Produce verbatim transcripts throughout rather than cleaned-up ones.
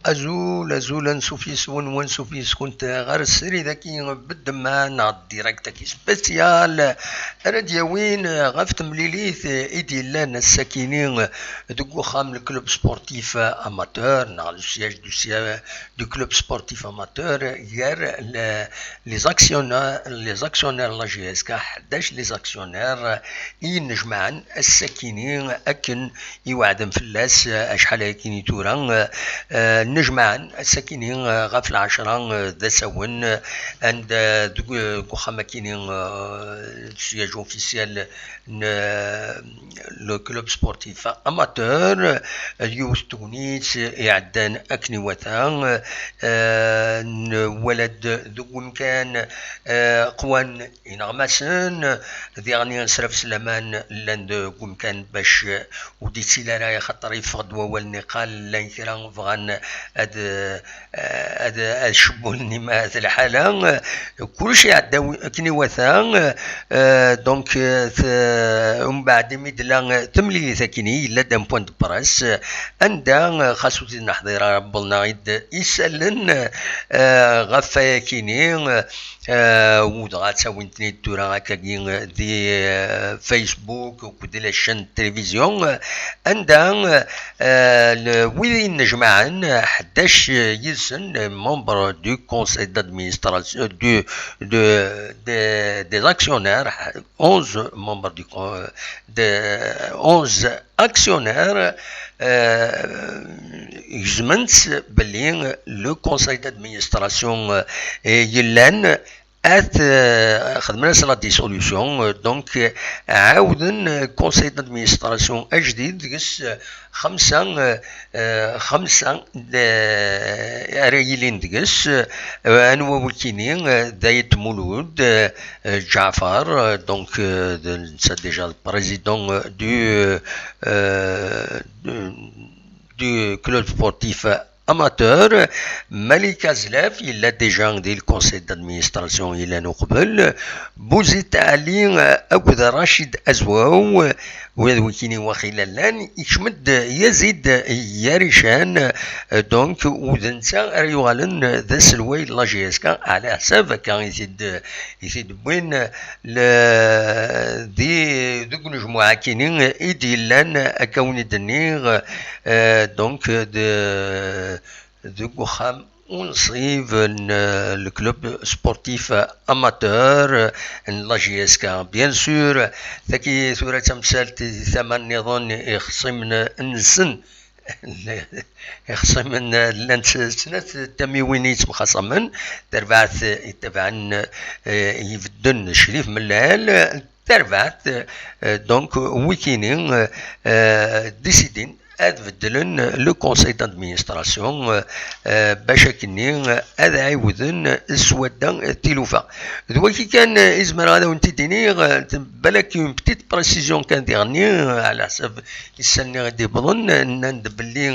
Azul, azul, ansuf yes-wen, wansuf yes-kent ɣer srid-agi n ddemma neɣ direct-agi spécial ara d-yawin ɣef temlilit i d-yellan ass-akini deg uxxam n club sportif amateur neɣ le siège du, du club sportif amateur gar le, les actionnaires, les actionnaires n la J S K, ḥdac les actionnaires i yennejmaɛen ass-akini akken i weɛden fell-as, eh, acḥal ayakini tura, eh, eh, nnejmaɛen ass-akini, eh, ɣef lɛecṛa, eh, d asawen, eh, anda deg, deg uxxam akini, eh, siège officiel n, eh, le club sportif amateur, eh, yiwet tegnit iɛeddan akken iwata, eh, nwala-d deg umkan, eh, qwan ineɣmasen, diɣen asraf s laman llan deg umkan bac ur d-ittili ara, axaṭer yeffeɣ-d wawal-nni, qal llan kra bɣan ad, ad, ad cewwlen, ma d lḥala, kullec iɛedda wi-, akken iwata. Eh, donc, eh, t-, umbeɛd imi d-tella temlilit akini, yella-d un point de presse, anda, eh, xas ur t-id-neḥḍir ara, wwḍen-aɣ-id isallen, eh, ɣef wayakini, eh, Eh, u dɣa ttawin-ten-id tura akkagi di, eh, Facebook akked di la chaîne de télévision, eh, anda, eh, le, wid yennejmaɛen, eh, ḥdac yid-sen, eh, membres du conseil d'administration, eh, du, de, de, des actionnaires, onze membres du con-, de, onze actionnaires, eh, gezmen-tt belli le conseil d'administration, eh, yellan at, eh, xedmen-as la dissolution, eh, donc, eh, ɛawden, eh, conseil d'administration ajdid deg-s, eh, xemsa, eh, eh, xemsa d-, ara yilin deg-s, eh, anwa wikini, eh, d Ayt Mulud, eh, eh, Ǧaɛfar, eh, donc, eh, d netta déjà le président, eh, du, eh, eh, du, du club sportif amateur. Malika Zlaf yella déjà di le conseil d'administration yellan uqbel. Bouzid Ali, eh, akked Rachid Azwaw, eh, wid wikini waxila llan, ikcem-d Yazid Yarican, eh, donc, u d netta ara yuɣalen d aselway n la J S K, ɛla ḥsab akka i t-id, i t-id-wwin, le, di, deg unejmuɛ akini i d-yellan, akka wen-id-nniɣ, eh, donc, de, deg uxxam unṣib n, eh, le club sportif amateur n la J S K. Bien sûr, tagi tura d tamsalt di tama nniḍen ixṣimen-nsen. Ixṣimen llant snat tamiwin i yettemxaṣamen, tarbaɛt i itabaɛen, eh, ibedden Crif Mellal, tarbaɛt, eh, donc, wikini, eh, décidin ad beddlen le conseil d'administration, eh, bac akkenni ad ɛiwden s wadda tilufa. D wagi kan, eh, i zemreɣ ad awen-t-id-iniɣ, eh, balak une petite précision kan diɣenni, eh, ɛla ḥsab issan-nni i d-iwwḍen, nnan-d belli,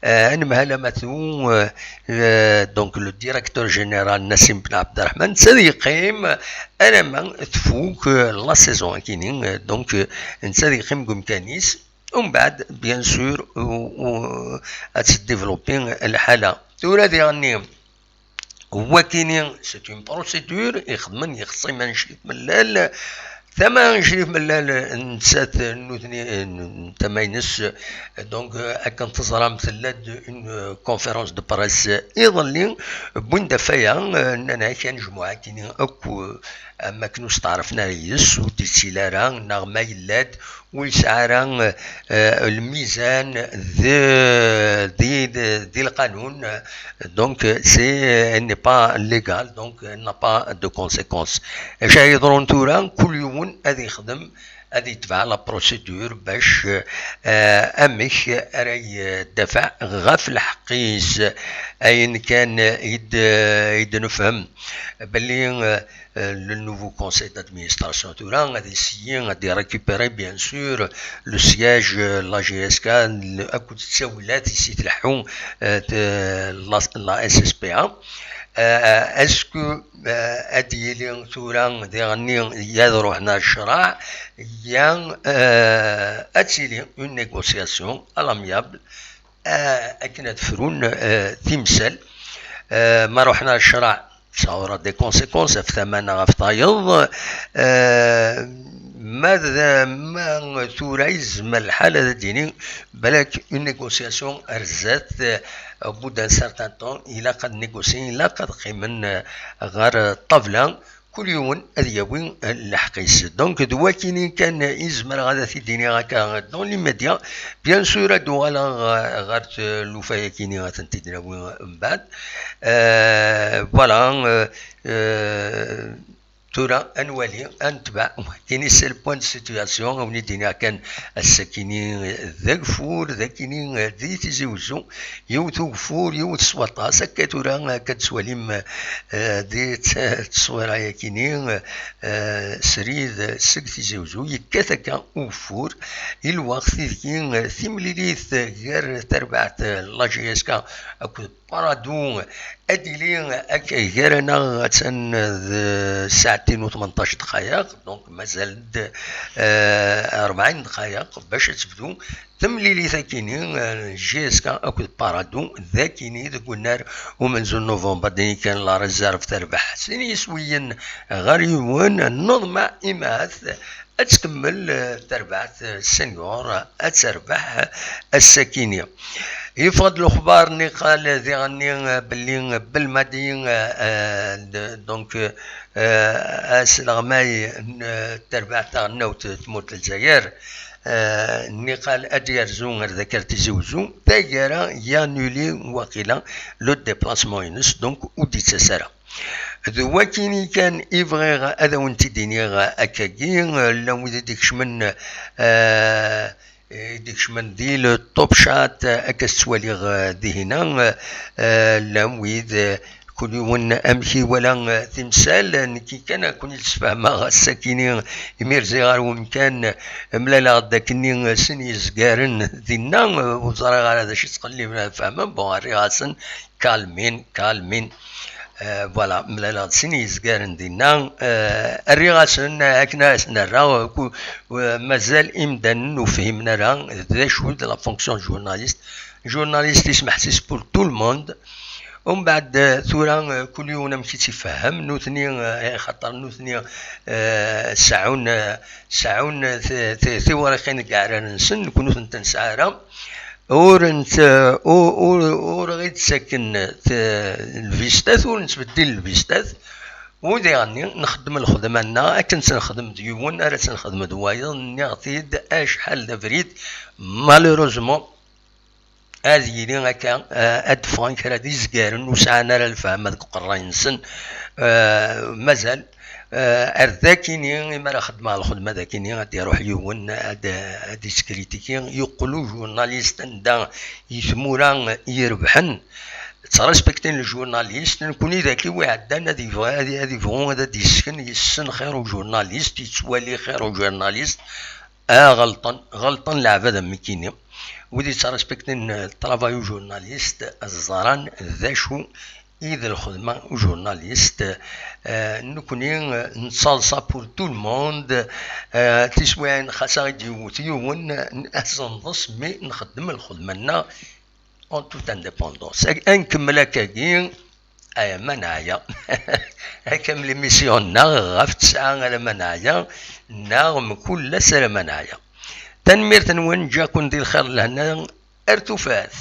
eh, anemhal amatu, eh, eh, donc le directeur général Nassim Ben Abderrahmane, netta ad yeqqim alamma tfuk, eh, la saison akini, eh, donc, eh, netta ad yeqqim deg umkan-is, umbeɛd, bien sûr, u, u, ad teddivlupi lḥala. Tura diɣenni, wakini, c'est une procédure, ixedmen yexṣimen Crif Mellal, tama n Crif Mellal, nettat, nutni, n tama-ines, donc, euh, akken teẓram, tella-d une, euh, conférence de presse iḍelli, wwin-d ɣef waya, euh, nnan-ak anejmuɛ akini akk, euh, am akken ur steɛṛfen ara yis, ur d-yettili ara, neɣ ma yella-d, ur yesɛi ara, euh, lmizan di, di, di, di lqanun. Donc, c'est, euh, n'est pas légal, donc, euh, n'a pas de conséquences. Acu ara yeḍrun tura? Kul yiwen ad yexdem, ad yetbeɛ la procédure bac, euh, amek ara yeddafaɛ ɣef lḥeqq-is. Ayen kan i d-, i d-nefhem belli, euh, euh, le nouveau conseil d'administration tura ad essayer ad récupérer, bien sûr, le siège, euh, la J S K, le, akked ttawilat i s-itleḥḥu, euh, de la, la S S P A. Euh, est-ce que, euh, ad yili tura diɣenni yad ruḥen ar ccreɛ, ya, euh, ad tili une négociation à l'amiable akken ad frun timsal. Ma ruḥen ar ccṛeɛ, ça aura des conséquences ɣef tama neɣ ɣef tayeḍ. Ma d, ma tura yezmer lḥal ad d-yini balak une négociation ar zdat, au bout d'un certain temps, ilaq ad négocien, ilaq ad qqimen ɣer ṭṭabla, kul yiwen ad yawi lḥeqq-is. Donc d wakini kan i zemreɣ ad t-id-iniɣ akka dans l'immédiat. Bien sûr ad uɣaleɣ ɣer tlufa-yakini ad tent-id-nawi mbeɛd. Voilà. Tura ad nwali, ad netbeɛ. Wakini c'est le point de situation, ad wen-id-iniɣ kan ass-akini d ageffur, d akini di Tizi Wezzu, yiwet ugeffur, yiwet s waṭas. Akka tura akka d-tettwalim di ttṣwira-yakini srid seg Tizi Wezzu, yekkat akka ugeffur i lweqt ideg timlilit gar terbaɛt la J S K akked Paradou ad d-tili akka gar-aneɣ attan d ssaɛtin u tmenṭac dqayeq, donc mazal-d rebɛin dqayeq bac ad tebdu temlilit akini, J S K akked Paradou d akini deg unnar umenzu n novembre, d ayen kan la réserve terbeḥ sin yiswiyen ɣer yiwen, neḍmeɛ imahat ad tkemmel terbaɛt senior, ad terbeḥ ass-akini. Yeffeɣ-d lexbar niqal diɣenni belli Belmadi, donc asleɣmay n terbaɛt taɣelnawt n tmurt n Lezzayer, niqal ad d-yerzu ar dakar Tizi Wezzu, taggara yanuli waqila le déplacement-ines, donc ur d-yettas ara. D wakini kan i bɣiɣ ad awen-t-id-iniɣ akkagi. Llan wid i d-ikecmen, i d-ikecmen di le Top Chat, akka s-ttwaliɣ dihina. Llan wid, kul yiwen amek iwala timsal. Nekki kan ad ken-id-sfehmeɣ ass-akini, imir ziɣ ar wemkan mlaleɣ-d akkenni sin yezgaren dinna, ur ẓriɣ ara d acu i ttqelliben ad fehmen. Bon, rriɣ-asen kalmin, kalmin. Voilà, mlaleɣ-d sin yezgaren dinna. Rriɣ-asen akken ad asen-rreɣ, mazal imdanen ur fhimen ara d acu d la fonction de journaliste. Journaliste ismeḥsis pour tout le monde. Umbeɛd tura kul yiwen amek i tt-ifehhem nutni, axaṭer nutni seɛɛun, seɛɛun tiwriqin deg iɛrar-nsen, nekni ur tent-nesɛi ara. Ur ur ur ɣ-id-ttaken lvistat, ur nettbeddil lvistat. U diɣenni nxeddem lxedma-nneɣ akken tt-nexdem d yiwen ara tt-nexdem d wayeḍ. Nniɣ-t-id acḥal d abrid, malheureusement ad yili akka, ad d-ffɣen kra d izgaren ur sɛan ara lefhama deg uqerray-nsen. Mazal ar d akini, imi ara xedmeɣ lxedma d akini, ad d-iruḥ yiwen ad d-iskritiki, yeqqel ujurnalist anda i tmura irebḥen. Ttrespektin lejurnalist, nekni d akini iɛeddan ad yebɣu ad d-yessken, yessen xir ujurnalist, yettwali xir ujurnalist. Ɣelṭen, ɣelṭen leɛbad am nekkini. Wid yettrespektin ṭṭrabay ujurnalist ẓran d acu i d lxedma ujurnalist. Nekni nettaḍsa pour tout le monde. Tiswiɛin xas ad ɣ-id-yewwet yiwen ad s-nḍes mi nxeddem lxedma-nneɣ en toute indépendance. Ad nkemmel akkagi. Ay aman ɛya. Akka am l'émission-nneɣ ɣef tesɛa alamma neɛya, neɣ mkul ass alamma neɛya. Tanemmirt-nwen, ǧǧiɣ-ken di lxir d lehna, ar tufat.